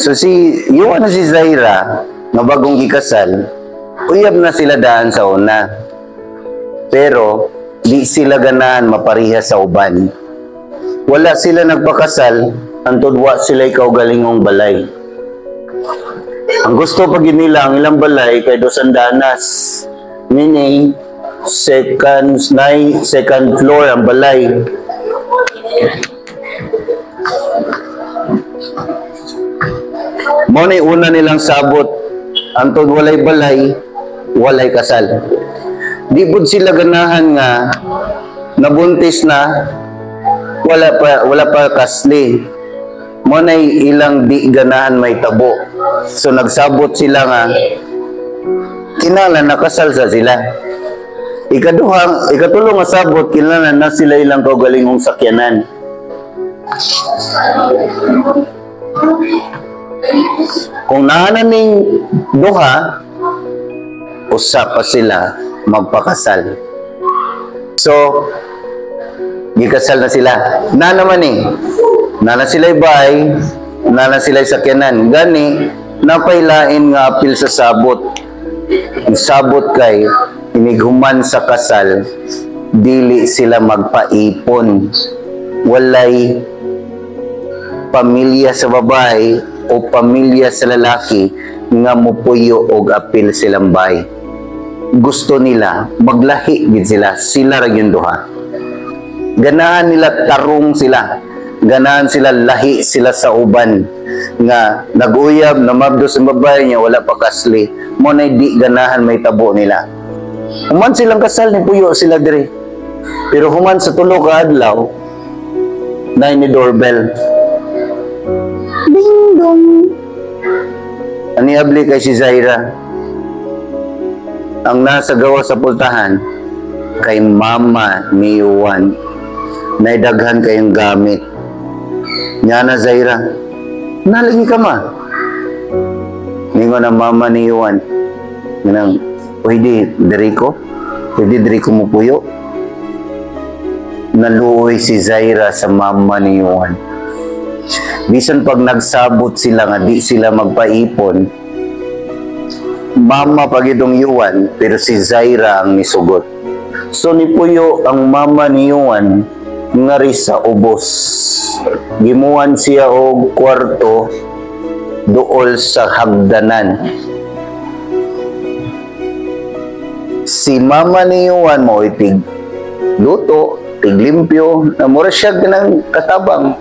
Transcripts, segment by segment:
So si Yuan na si Zaira, nga bagong gikasal, uyab na sila daan sa una. Pero di sila ganahan mapariha sa uban. Wala sila nagpakasal, antod wa sila kaugalingong balay. Ang gusto pag nila ang ilang balay kay dos andanas. Meaning, second, nine, second floor ang balay. Mao ni una nilang sabot, antod walay balay, walay kasal. Di pud sila ganahan nga nabuntis na, wala pa kasli. Mao na ilang di ganahan may tabo. So nagsabot sila nga kinahanglan nakasal sa sila. Ikaduha, ikatulo nga sabot, kinahanglan na sila ilang kaugalingong sakyanan. Kung naa ning duha, usa pa sila magpakasal. So, gikasal na sila. Na naman eh. Na na sila bay, na na sila sakyanan. Gani, napailain nga apil sa sabot. Ang sabot kay, inighuman sa kasal, dili sila magpaipon. Walay pamilya sa babae o pamilya sa lalaki nga mupuyo og apil silang bay. Gusto nila maglahi gid sila, sila ra gyud duha. Ganahan nila tarong sila. Ganahan sila lahi sila sa uban nga naguyab na mabdo sa babae niya wala pa kasli. Mo na di ganahan may tabo nila. Human silang kasal ni puyo sila diri. Pero human sa tulo ka adlaw na ni doorbell. Ding dong. Ani abli kay si Zaira. Ang nasa gawa sa pultahan kay mama ni Juan. Naidaghan kayong gamit. Nya na Zaira. Nalagi ka ma. Ningon ang mama ni Juan. Nganang, pwede diri ko? Pwede diri ko mupuyo? Naluoy si Zaira sa mama ni Juan. Bisan pag nagsabot sila nga di sila magpaipon, mama pag itong Yuan, pero si Zaira ang nisugot. So nipuyo ang mama ni Yuan ngari sa ubos. Gimuan siya og kwarto duol sa hagdanan. Si mama ni Yuan mo tig luto, tiglimpyo, na mura siya ganang katabang.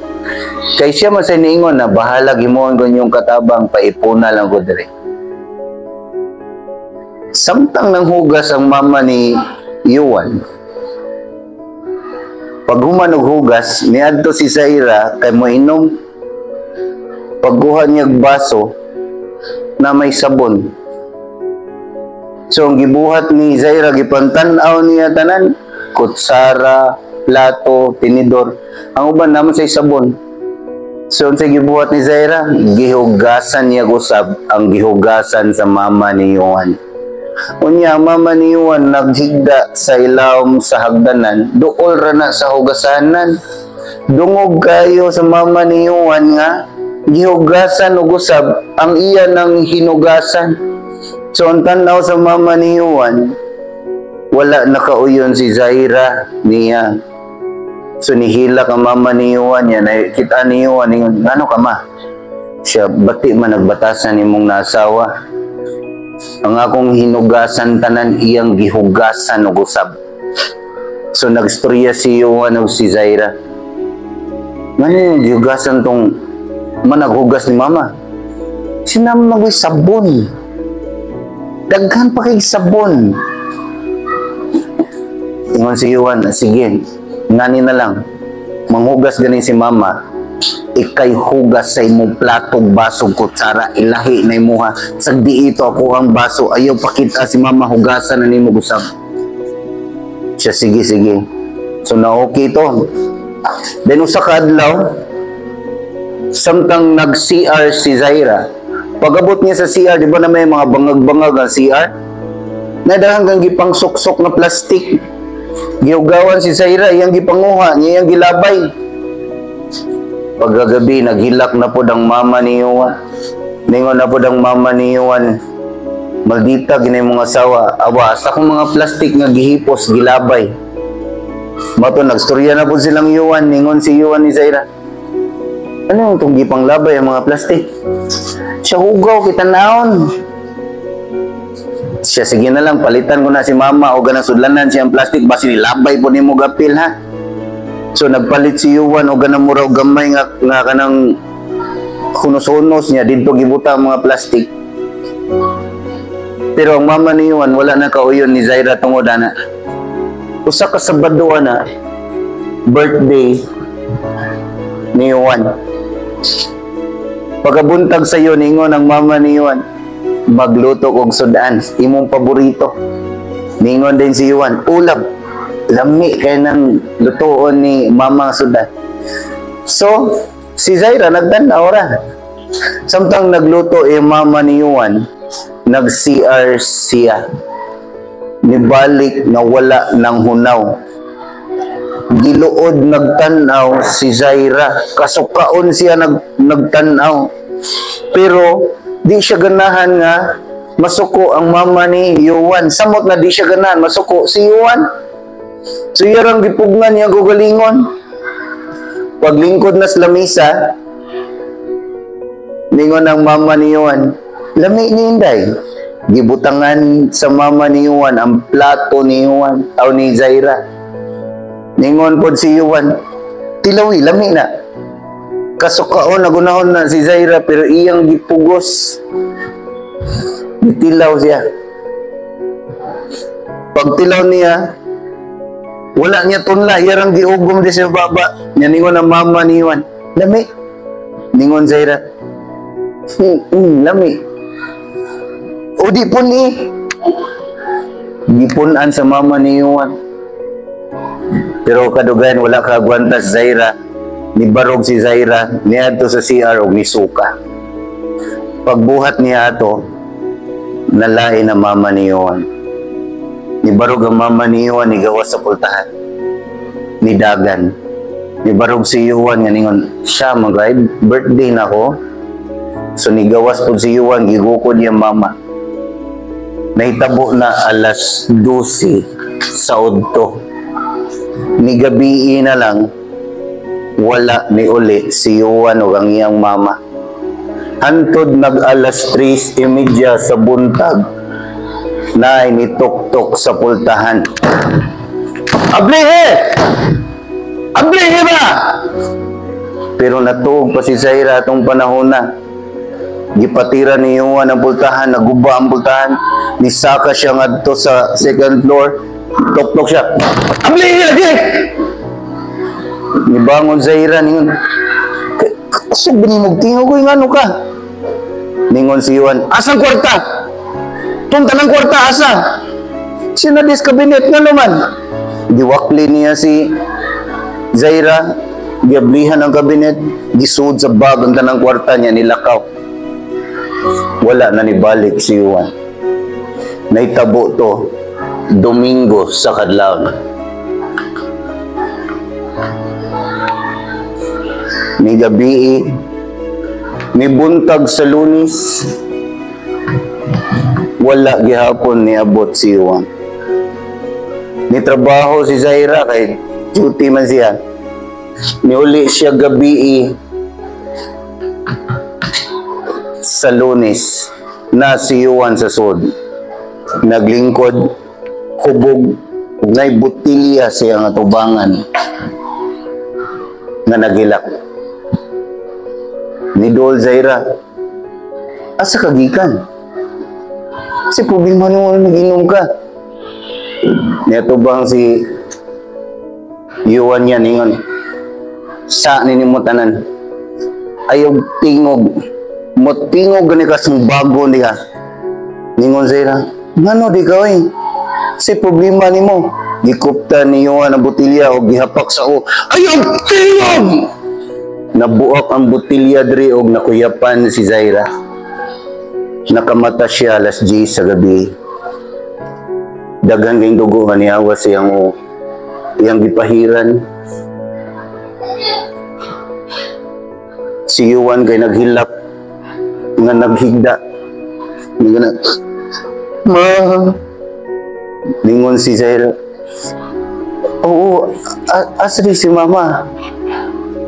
Kay siya man sa niingon na bahala gimuan ko yung katabang, paipuna lang ko diri. Samtang nang hugas ang mama ni Yuan, pag human og hugas, niadto si Zaira kay moinom. Pagkuha niya og baso na may sabon. So ang gibuhat ni Zaira, gipantan-aw niya tanan, kutsara, plato, tinidor. Ang uban naman sa sabon. So unsay gibuhat ni Zaira, gihugasan niya usab ang gihugasan sa mama ni Juan. Unya ang mama ni Juan naghigda sa ilawom sa hagdanan, duol ra na sa hugasanan. Dungog kayo sa mama ni Juan nga gihugasan og usab ang iya nang hinugasan. So ang tan-aw sa mama ni Juan, wala nakauyon si Zaira niya. So nihilak ang mama ni Juan niya, nakita ni Juan, ningon, "Ngano ka ma?" Siya, "Bati man nagbatasan nimong nasawa. Ang akong hinugasan tanan iyang gihugasan og usab." So nagstorya si Juan og si Zaira. "Ngano yung gihugasan tong managhugas ni mama?" "Sinama magoy sabon. Daghan pa kay sabon." Ingon si Juan, "Sige, ngani na lang. Manghugas ganin si mama, ikay hugas sa imong plato, baso, kutsara, ilahi na imuha. Sagdi ito ako ang baso, ayaw pakita si mama, hugasan na nimo gusab." Siya, "Sige, sige." So na okay to. Then usa ka adlaw, samtang nag-CR si Zaira, pag-abot niya sa CR, di ba na may mga bangag-bangag ang CR? Nadahan kang gipang suksok na plastic. Gihugawan si Zaira, iyang gipanguha, niya iyang gilabay. Pagkagabi, naghilak na pod ang mama ni Yuan. Ningon na pod ang mama ni Yuan, "Maldita gyud imong asawa. Awa, sa akong mga plastic nga gihipos, gilabay." Mao to, nagstorya na pod silang Yuan. Ningon si Yuan ni Zaira, "Ano yung itong gipang labay ang mga plastic?" Siya, "Hugaw kita naon." Siya, "Sige na lang, palitan ko na si mama o ganang sudlanan siyang plastic, basi nilabay po nimo gapil ha." So nagpalit si Yuan o ganang muraw gamay nga kanang hunos-hunos niya didto gibuta ang mga plastic. Pero ang mama ni Yuan wala na kauyon ni Zaira tungod ana. Usa ka Sabado na, birthday ni Yuan. Pagkabuntag sa iyo, ningon ang mama ni Yuan, "Magluto og sudan, imong paborito." Ningon din si Yuan, "Ulab, lami kay nang lutuon ni mama sudan." So, si Zaira nagtan-aw ra. Samtang nagluto yung mama ni Yuan, nag-CR siya. Nibalik nga wala ng hunaw. Giluod nagtanaw si Zaira. Kasukaon siya nagtanaw. Pero di siya ganahan nga masuko ang mama ni Yuan. Samot na di siya ganahan masuko si Yuan. So iyarang gipugnan niya gugalingon. Paglingkod na sa lamisa, ningon ang mama ni Yuan, "Lami ni Inday." Gibutangan sa mama ni Yuan ang plato ni Yuan, o ni Zaira. Ningon pod si Yuan, "Tilawi, lami na." Kasukaon, nagunahon na si Zaira, pero iyang gipugos. Gitilaw siya. Pagtilaw niya, wala niya tunla, iyarang giugom di sa baba. Nya ningon ang mama ni Yuan, "Lami." Ningon Zaira, Lami." "O di po ni." Gipunan sa mama ni Yuan. Pero kadugayan wala ka agwanta sa Zaira. Nibarog si Zaira, niadto sa CR og nisuka. Pagbuhat niya ato, nalain ang mama ni Yuan. Nibarog ang mama ni Yuan, nigawas sa pultahan. Nidagan. Nibarog si Yuan nga ningon, siya magay birthday na ko. So nigawas pod si Yuan, gigukod niyang mama. Nahitabo na alas 12 sa udto. Nigabii na lang, wala ni uli si Yuan ug ang iyang mama. Hantod nag alas 3:30 sa buntag, na nituktok sa pultahan. "Ablihe! Ablihe ba?" Pero natuog pa si Zaira atong panahon na. Gipatira ni Yuan ang pultahan, naguba ang pultahan. Nisaka siya ngadto sa second floor. Tok-tok siya. "Ablihe lagi!" Nibangon Zaira, ningon, "Kusog ba ni tingog ko ngano ka?" Ningon si Yuan, "Asang kwarta? Tung tanang kwarta asa?" "Sinadis cabinet nga naman." Giwakli niya si Zaira, giablihan ang cabinet, gisud sa bag ang tanang kwarta niya, nilakaw. Wala na nibalik si Juan. Naitabo to Domingo sa kadlawon. Ni gabii, ni buntag sa Lunes, wala gihapon niabot si Juan. Ni trabaho si Zaira kay duty man siya. Niuli siya gabii sa Lunes na si Juan sa sud. Naglingkod, hubog, nay botilya siya nga tubangan nga nagilak. Ni Dol Zaira, "Asa ka gikan? Kasi problema nimo nag-inom ka." Niatubang si Yuan niya, ningon, "Sa ni mo tanan. Ayaw tingog. Mo tingog gani ka sa bago niya." Ningon Zaira, "Ngano di ka oy? Si problema nimo." Gikupta ni Yuan ang botilya o gihapak sa o. "Ayaw tingog!" Nabuak ang botilya diri og nakuyapan si Zaira. Nakamata siya alas 10 sa gabi. Daghan kayong dugo nga niawas siyang o iyang gipahiran. Si Yuan kay naghilak nga naghigda. Nga na, "Ma." Ningon si Zaira, "Oo, asri si mama?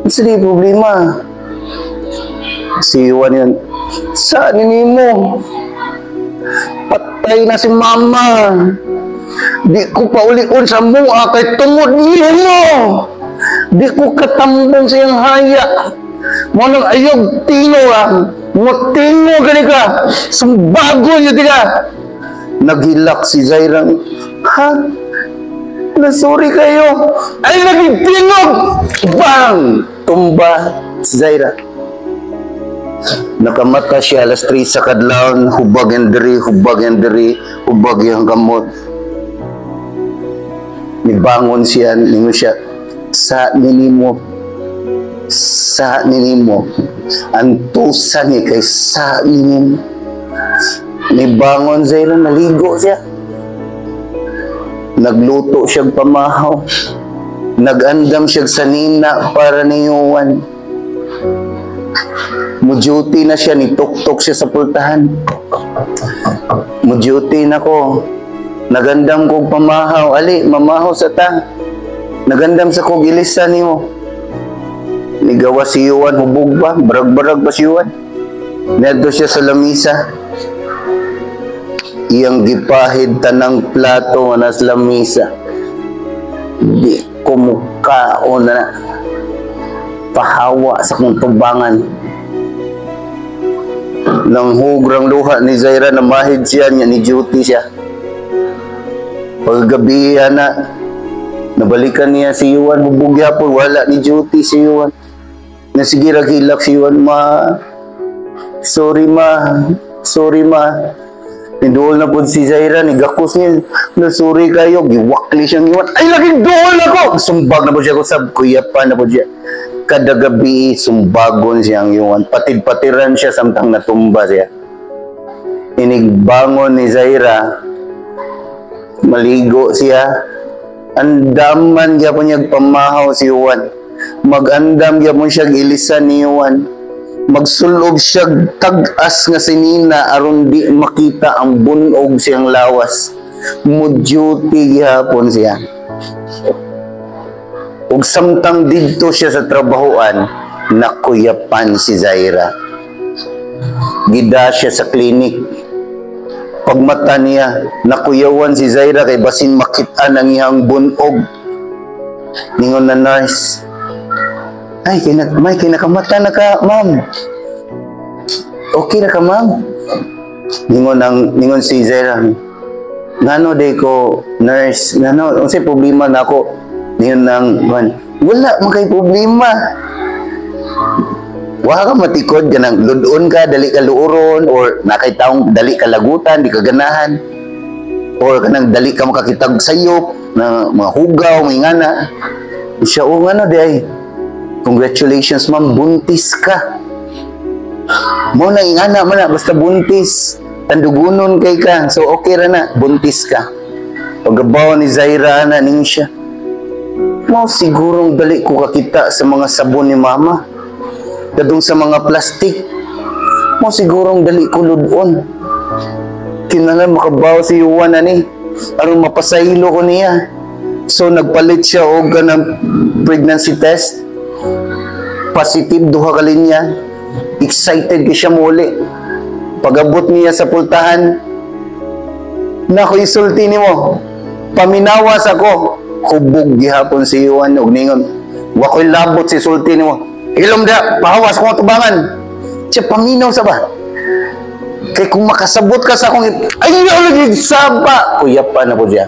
Asri problema?" Si Yuan yun, "Saan nimo? Patay na si mama. Di ko pa ulion sa mua kay tungod nimo. Di ko katambong sa iyang haya. Mo nang ayog tingo ka. Mo tingo gani ka. Sumbago niyo di ka." Naghilak si Zaira. "Ha? Nasuri kayo. Ay, naging tingog!" Bang! Tumba si Zaira. Nakamata siya alas 3 sa kadlawon, hubag ang diri, hubag ang diri, hubag yung kamot. Nibangon siya, ningon siya, "Sa ninimo, sa ninimo, antusan ni kay sa ninimo." Nibangon Zaira, naligo siya. Nagluto siya pamahaw. Nag-andam siya sa nina para ni Yuan. Mo-duty na siya, ni tuktok siya sa pultahan. "Mo-duty na ko. Nagandam kog pamahaw. Ali, mamahaw sa ta. Nagandam sa kog ilisan nimo." Nigawa si Yuan, hubog ba? Barag-barag ba si Yuan? Niadto siya sa lamisa. Iyang gipahid tanang plato nga nas lamisa. "Di ko mukaon na. Pahawa sa kong tubangan." Nang hugrang luha ni Zaira, na mahid siya niya, ni duty siya. Paggabi na, nabalikan niya si Yuan, hubog gyapon, wala ni duty si Yuan. Na sige hilak si Yuan, "Ma, sorry ma, sorry ma." Niduol na po si Zaira, ni gakos niya, "Na sorry kayo," giwakli siyang Yuan. "Ay, laging duol ako! Sumbag na po siya ko sab, kuya pa na po siya. Kada gabi, sumbagon siyang Yuan. Patid-patiran siya samtang natumba siya. Inigbangon ni Zaira, maligo siya. Andaman gyapon niya pamahaw si Juan. Magandam gyapon siya ilisan ni Juan. Magsulob siya tag-as nga sinina aron di makita ang bunog siyang lawas. Mo-duty gihapon siya. Ug samtang didto siya sa trabahoan, nakuyapan si Zaira. Gida siya sa klinik. Pagmata niya, nakuyawan si Zaira kay basin makit-an ang iyang bunog. Ningon na nurse, "Ay, may kinakamata na ka, ma'am. Okay na ka, ma'am?" Ningon si Zaira, "Ngano day ko, nurse, ngano, unsay problema na ako?" Ningon nang, man, "Wala man kay problema. Wa ka matikod kanang ludon ka, dali ka luoron, or nakay taong dali ka lagutan, di ka ganahan, or kanang dali ka makakitag sayop na mga hugaw, mga ingana." Siya, "O ngano di ay?" "Congratulations ma'am, buntis ka." Mo na ingana man na, basta buntis. Tandugunon kay ka. So okay ra na, buntis ka." Paggabaw ni Zaira na ning siya, "Mao sigurong dali ko kakita sa mga sabon ni mama. Kadung sa mga plastik. Mao sigurong dali ko ludon. Kinahanglan makabaw si Yuan ani aron mapasaylo ko niya." So nagpalit siya og kanang pregnancy test. Positive duha ka linya. Excited kay siya muli. Pagabot niya sa pultahan, "Nako isulti nimo. Paminawas ako." Hubog gihapon si Yuan og ningon, "Wa ko'y labot si sulti nimo. Ilom da, pahawas kong tubangan." Siya, "Paminaw sa ba? Kay kung makasabot ka sa akong ay lagi saba." Kuya pa na po siya.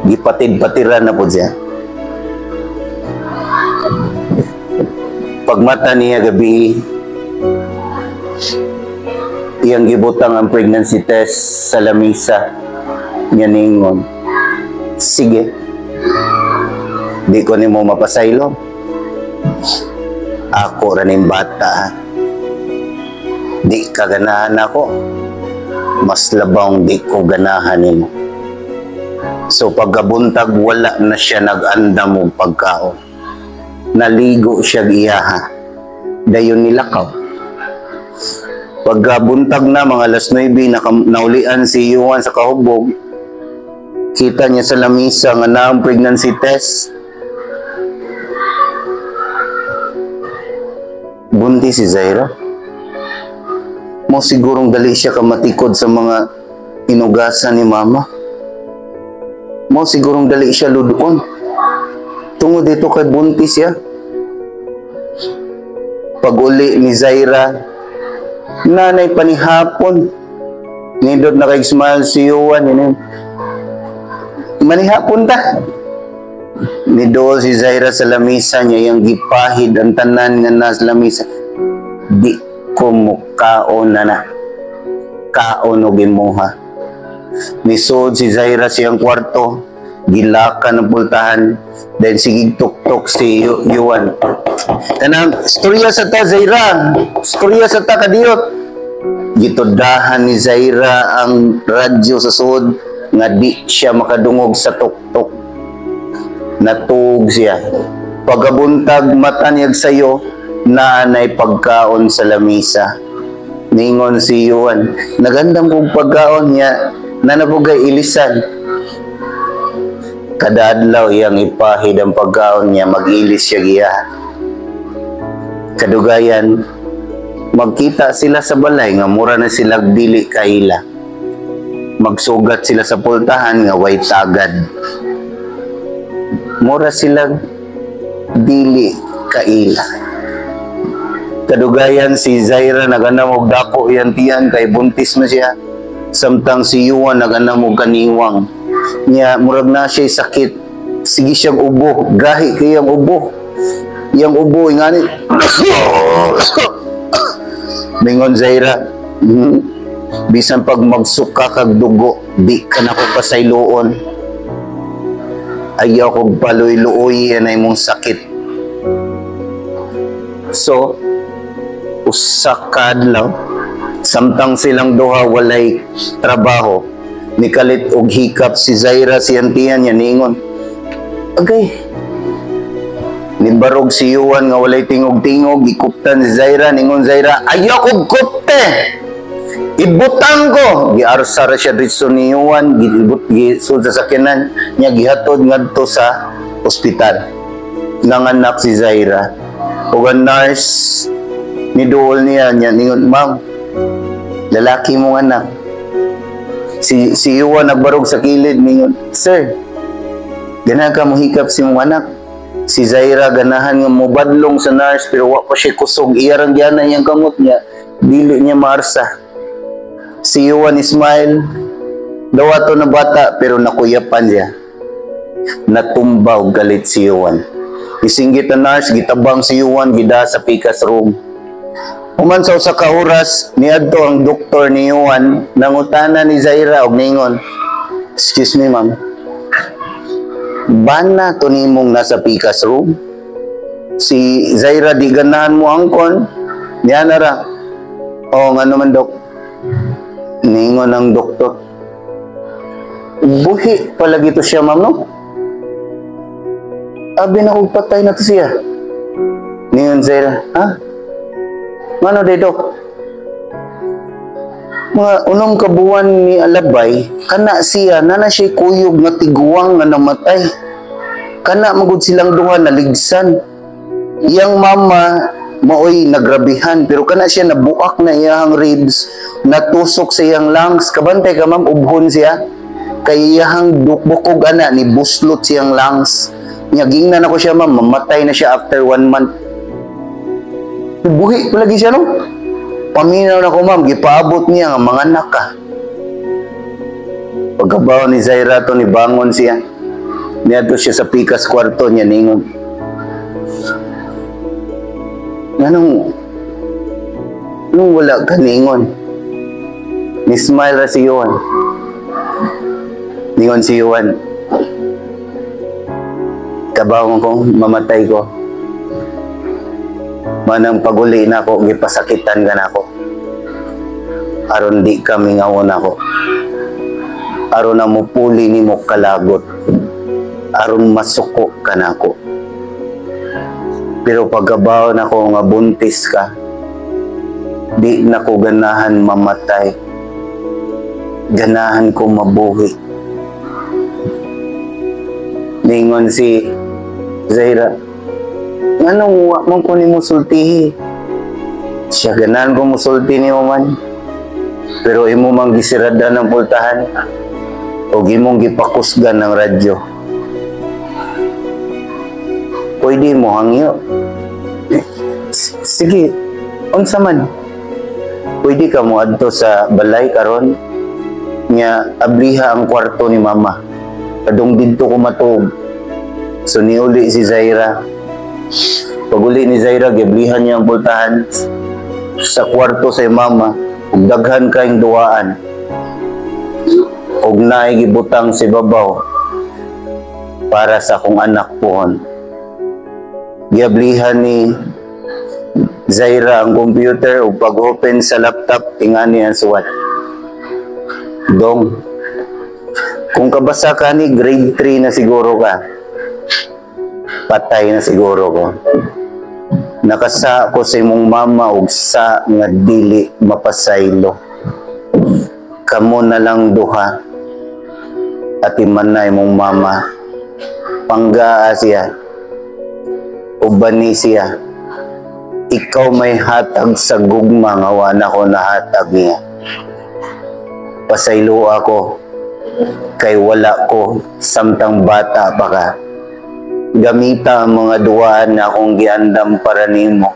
Gipatid-patiran na po siya. Pagmata niya gabi, iyang gibutang ang pregnancy test sa lamisa niya, ningon, "Sige, di ko nimo mapasaylo. Ako ra ning bata, ha. Di ka ganahan ako. Mas labang di ko ganahan nimo." So pagkabuntag, wala na siya nag-andam og pagkaon. Naligo siya iyaha. Dayon nilakaw. Pagkabuntag na, mga alas 9, naulian si Yuan sa kahubog. Kita niya sa lamisa nga naang pregnancy test. Buntis si Zaira. Mo sigurong dali siya kamatikod sa mga inugasan ni mama. Mo sigurong dali siya ludoon. Tungod dito kay buntis siya. Pag-uli ni Zaira, nanay panihapon. Nindot na kay smile si Yuan. Ini. Manihapon ta. Nidool si Zaira sa lamisa niya, yung gipahid ang tanan nga nasa lamisa. Di ko mukaon na na. Kaon og imuha. Nisod si Zaira siyang kwarto, gilakan ang pultahan, then sige tuktok si Yuan. Kanang, "Istorya sa ta, Zaira! Istorya sa ta, kadiyot!" Gitudahan ni Zaira ang radyo sa sud nga di siya makadungog sa tuktok. Natuog siya. Pagkabuntag, mata niya sayo, naanay pagkaon sa lamisa. Ningon si Yuan, "Nagandam kong pagkaon niya, nanapugay ilisan." Kada adlaw iyang ipahid ang pagkaon niya, mag-ilis siya giya. Kadugayan, magkita sila sa balay nga mura na sila dili kaila. Magsugat sila sa pultahan nga way tagad. Mura sila dili kaila. Kadugayan si Zaira naganam og dako iyang tiyan kay buntis man siya. Samtang si Yuan naganam og kaniwang. Nya murag na siya sakit. Sige siyang ubo, gahi kay ang ubo. Iyang ubo ingani. Mingon Zaira, "Bisan pag magsuka kag dugo, di ka na ko pasayloon. Ayaw kog paluy-luoy anay mong sakit." So, usa ka adlaw, samtang silang duha walay trabaho, nikalit og hikap si Zaira siyang tiyan niya, ningon, "Agay." Nibarog si Yuan nga walay tingog-tingog, gikuptan si Zaira, ningon Zaira, "Ayaw kog kupte! Ibutang ko!" Giarsa ra siya dito ni Yuan, giibut, gisud sa sakyanan niya, gihatod ngadto sa ospital. Nanganak si Zaira. Ug ang nurse, niduol niya, niya, ningon, "Ma'am, lalaki mong anak." Si Yuan nagbarog sa kilid, ningon, "Sir, ganahan ka mo hikap si mong anak?" Si Zaira ganahan nga mobadlong sa nurse pero wa pa siya kusog. Iya rang giyana iyang kamot niya, dili niya maarsa. Si Yuan smile, dawato na bata pero nakuyapan siya. Natumba og galit si Yuan. Isinggit ang nurse, gitabang si Yuan, gida sa pikas room. Human sa usa ka oras, niadto ang doktor ni Yuan, nangutana ni Zaira og ningon, "Excuse me, ma'am. Bana to nimong nasa pikas room?" Si Zaira di ganahan mo angkon. Niya na ra. "O, ngano man, dok?" Ningon ang doktor, "Buhi palagi to siya, ma'am, no? Abi na kong patay na to siya." Ningon Zaira, "Ha? Ngano day, dok?" "Mga 6 ka buwan ni alabay, kana siya, nana siya kuyog nga tiguang nga namatay. Kana magud silang duha naligsan. Iyang mama maoy nagrabihan pero kana siya nabuak na iyang ribs, natusok sa iyang lungs. Kabantay ka, ma'am, ubhon siya. Kay iyang bukog ana ni buslot siyang lungs. Nya gingnan ako siya, ma'am, mamatay na siya after one month. Buhi palagi siya, no? Paminaw na ko, ma'am, gipaabot niya nga mga anak ka." Pagkabaw ni Zaira to, ni bangon siya. Niadto siya sa pikas kwarto niya, ningon, "Nganong, nung wala ka ningon?" Ni smile ra si Yuan. Ningon si Yuan, "Kabaw ko, mamatay ko. Manang paguli na ako, gipasakitan ka na ako. Aron di kami ngawon ako. Aron na mupuli ni mo kalagot. Aron masuko ka na ako." Pero pagkabaw nako nga buntis ka, di na ko ganahan mamatay. Ganahan ko mabuhi." Ningon si Zaira, "Nganong wa man ko nimo sultihi?" Siya, "Ganahan ko musulti nimo man. Pero imo mang gisirada ng pultahan o imong gipakusgan ng radyo. Pwede mo hangyo?" "Eh, sige, unsa man?" "Pwede ka mo adto sa balay karon nya abliha ang kwarto ni Mama. Padung didto ko matuog." So niuli si Zaira. Paguli ni Zaira, giablihan niya ang pultahan sa kwarto sa mama ug daghan kayong duwaan ug naay gibutang si babaw para sa akong anak pohon. Giablihan ni Zaira ang computer ug pag-open sa laptop, ingani ang suwat: "Dong, kung kabasa ka ni, grade 3 na siguro ka. Patay na siguro ko. Nakasa ko sa imong mama og sa nga dili mapasaylo. Kamo na lang duha. Atiman na imong mama. Panggaa siya. Ubani siya. Ikaw may hatag sa gugma nga wa na ko nahatag niya. Pasaylo ako kay wala ko samtang bata pa ka. Gamita ang mga duwaan na akong giandam para nimo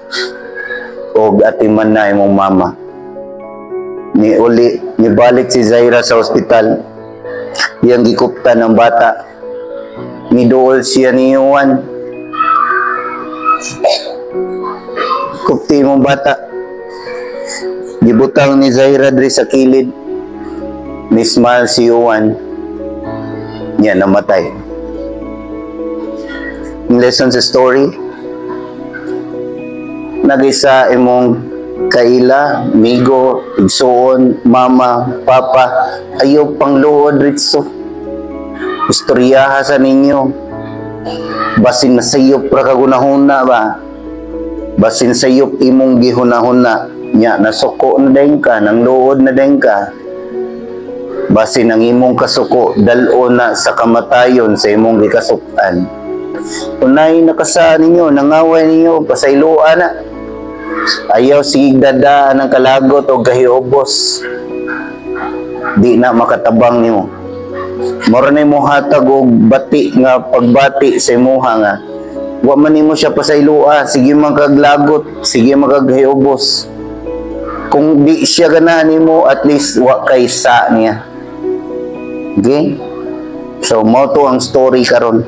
og atiman na imong mama." Ni uli, nibalik si Zaira sa ospital. Iyang gikuptan ng bata. Niduol siya ni Juan. "Kupti mong bata." Gibutang ni Zaira diri sa kilid. Ni smile si Juan. Niya namatay. Ang lesson sa story, nag-isa imong kaila, migo, igsuon, mama, papa, ayaw pang luod ritso. Istoryaha sa ninyo. Basin na sayop ra ka gunahuna ba? Basin sayop imong gihunahuna. Nya nasuko na dayon ka, nang luod na dayon ka. Basin ang imong kasuko, dal-o na sa kamatayon sa imong gikasukan. Unay nakasa ninyo, nangaway ninyo, pasayloa na. Ayaw sige dadaan ng kalagot o gahiobos. Di na makatabang nimo. Mura na mo hatag og bati nga pagbati sa imuha nga wa man nimo siya pasayloa, sige man kaglagot, sige man kaghiobos. Kung di siya ganahan nimo, at least wa kay sa niya. Okay? So, mao to ang story karon.